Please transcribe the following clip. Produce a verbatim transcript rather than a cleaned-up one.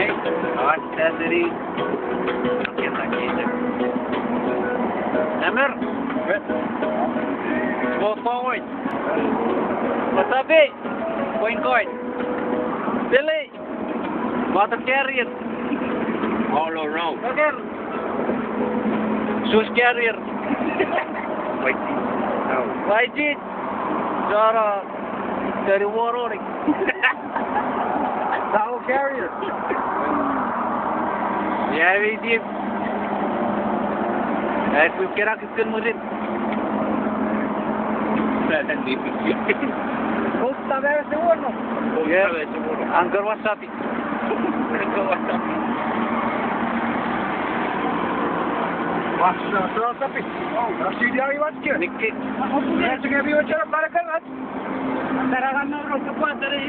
Ach saseni. Hammer. Go forward. What's up, eh? Point guard. Billy. Water carrier. All around. Water. Shoes carrier. White jeans. Oh. White jeans. Sara. Dari worori. Towel carrier. Yeah, we did. Eh, we cannot get good with it. Kouta bere se wono. Kouta bere se wono. Angkor wasapi. Angkor wasapi. Wasa, wasapi. Oh, nasi dia iwat ke. Nikki. Nasi ke bi wachara para kan at. Tara kan no ro tu kwa tari.